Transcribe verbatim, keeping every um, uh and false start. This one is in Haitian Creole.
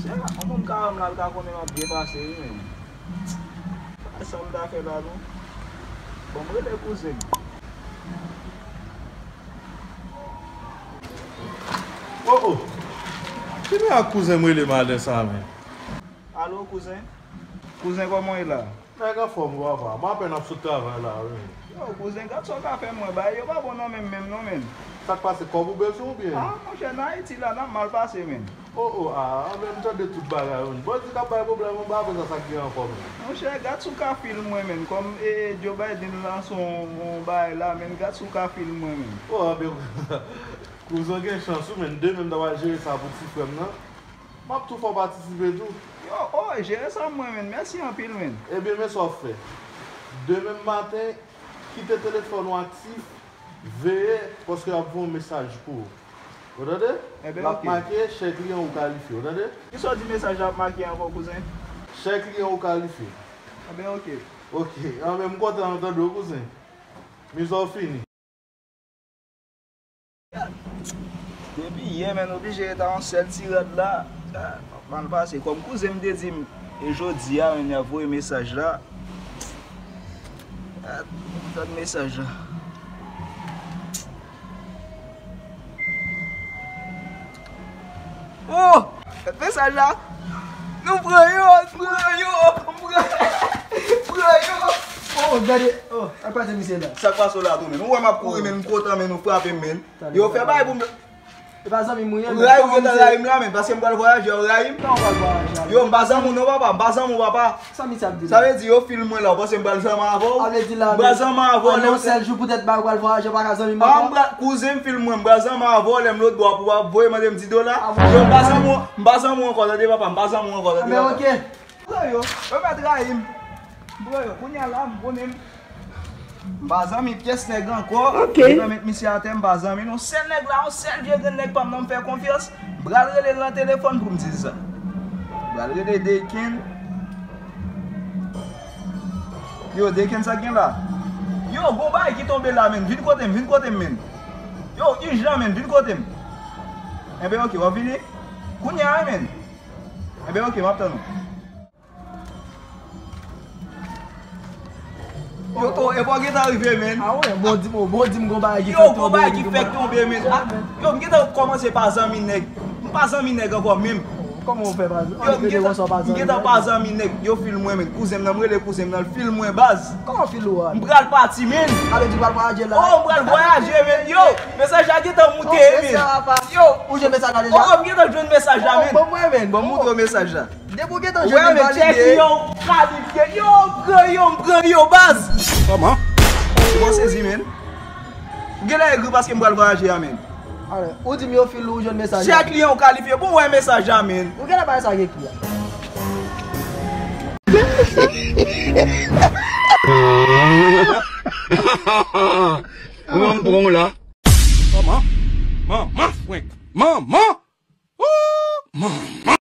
Se yon moun ka wè m la, l ka konnen m ap byen pase, wi, men. Pa sa m ta fè la, non. Bon, m rele kouzen m. Oh, oh! Ki bagay kouzen m rele m alè sa, men? Alo, kouzen? Kouzen, kòman w ye la? Nèg anfòm, wi, papa. M apèn ap sot travay la, wi. Yo, kouzen, gad sa w ka fè mwen. Bagay yo pa bon nan men m menm, non, men. Sa k pase, kòb ou bezwen oubyen? Ah, monchè, nan Ayiti la, n ap mal pase, men. Oh, oh, ah, anben, m tande tout bagay, wi. Bandi k ap bay pwoblèm anba, apre sa, sa k gen ankò, men? Monchè, gad si w ka fil mwen, men. Kòm, e, e, Joe Biden lanse yon, yon bagay la, men, gad si w ka fil mwen, men. Oh, anben, kouzen gen chans, wi, men. Demen, m ta pral jere sa pou ti frè m nan. M ap tou fè w patisipe tou. Yo, oh, jere sa mwen, men. Mèsi anpil, men. Ebyen, men sa w ap fè. Demen maten, kite telefòn ou aktif, veye, paske y ap voye yon mesaj pou ou. Ou tande? Ebyen, l ap make, chè kliyan ou kalifye. Ou tande? Kisa w di mesaj la ap make ankò, kouzen? Chè kliyan ou kalifye. Ebyen, oke. Oke. Anben, m kontan tande w, kouzen. Mizè w fini. Depi yè, men, oblije ret a yon sèl ti rad la. Ah, mal pase. Kòm kouzen m te di m, e jodi a, men, y ap voye mesaj la. Ah, tann mesaj la. Oh! Mesaj la. Nou pran yo, pran yo, pran, pran yo. Oh, gade. Oh, al pase misye la. Sa k pase w la tou, men? Ou wè m ap kouri, men, m kontan, men, ou frape m, men. Yo fè bagay pou m. E pa zanmi m ou ye, men. Ou rayi m, ou gentan rayi m la, men, paske m pral vwayaje, ou rayi m. Kòman w pral vwayaje? Yo, m pa zanmi w non, papa, m pa zanmi w, papa. Sa misye ap di la? Sa vle di yo fil mwen la, ou panse m pral zanmi avè w? M pral zanmi avè w, lè yon sèl jou poutèt bagay ou pral vwayaje, ou pa ka zanmi m ankò? Ah, m pral, kouzen m fil mwen, m pral zanmi avè w, lè m lòtbò a pou w ap voye mande m di dola. Yo, m pa zanmi w, m pa zanmi w ankò, tande papa, m pa zanmi w ankò, tande papa. Anben, oke. Pran yo, yo mèt rayi m. Pran yo, kounye a la, m konnen m. M pa zanmi pyès nèg ankò. Oke. Yo met misye atè, m pa zanmi non. Sèl nèg la, yon sèl vye grenn nèg pa m nan m fè konfyans. M pral rele l nan telefòn pou m di l sa. M pral rele Deken. Yo, Deken, sa k gen la? Yo, gon bagay ki tonbe la, men. Vin kote m, vin kote m, men. Yo, ijan, men, vin kote m. Enben, oke, w ap vini? Kounye a, men. Enben, oke, m ap tann ou. Yo, oh, e pa w gentan rive, men. Ah, wi, bon, di m, bon, di m, gon bagay ki fèk tonbe. Yo, gon bagay ki fèk tonbe, men. Ah, yo, m gentan kòmanse pa zanmi nèg. M pa zanmi nèg ankò, menm. Kòman w fè pa zanmi? Yo, m gentan, m gentan pa zanmi nèg. Yo fil mwen, men. Kouzen m nan, m rele kouzen m nan, l fil mwen, baz. Kòman fil ou a? M pral pati, men. Sa vle di w pral vwayaje la? Oh, m pral vwayaje, men. Yo, mesaj la gentan moute, men. Yo, ou jwenn mesaj la deja? Oh, m gentan jwenn mesaj la, men. Bon, mwen, men. Bon, m montre w mesaj la. Depi w gentan jwenn li valide. Yo, kalifye. Yo, m pran yo, m pran yo, baz. Kòman? Ou bon sezi, men. Ou genlè egri paske m pral vwayaje a, men. Alò, ou di m yo fil ou jwenn mesaj la. Chè kliyan ou kalifye. Bon, wè mesaj la, men. Ou genlè pa wè sa k ekri a. Ou menm pran w la. Kòman? Manman frenk. Manman! Ooh, manman!